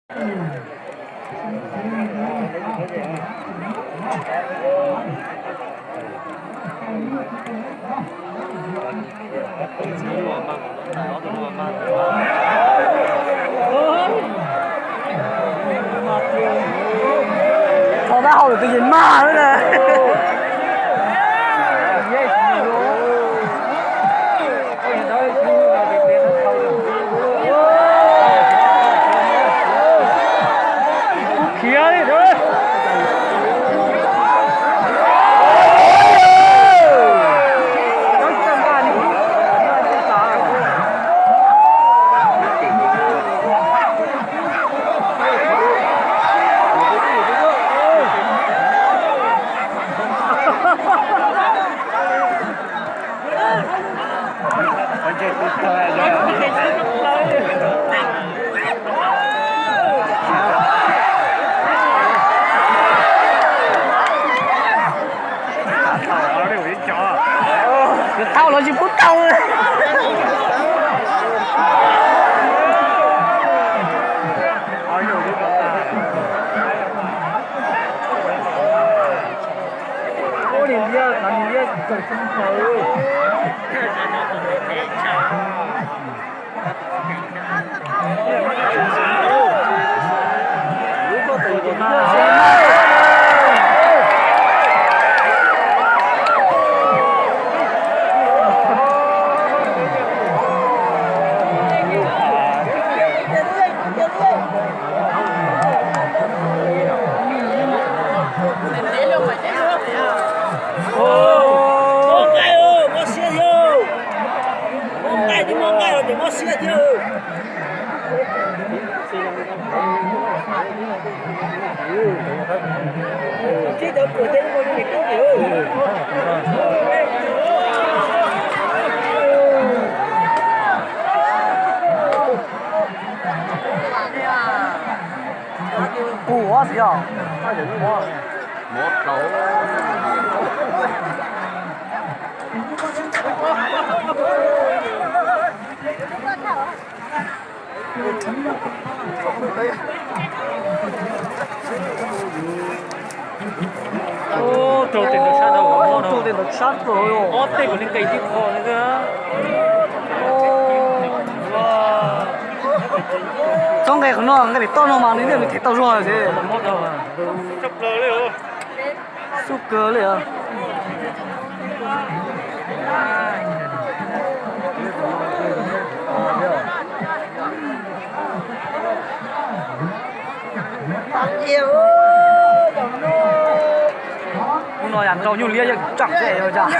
Tau tab hau lawm twb yeej mag lawm na. Khiav li. Tau los tsis pub tau. Mob nqaij, mob siab thiab. Mob nqaij, mob nqaij los ces mob siab thiab. Qus xwb yog. Raug tes ntawd sab dhau, raug tes ntawd sab dhau. Ob teg kuv li nqis tib qho li. Txhob nqes qhov no, nqes pem toj no mas nws thiaj li them tau zog xwb. Xub kawg li. Hnub no yam nrau nyuj liab yeej tseem xwb yog cas.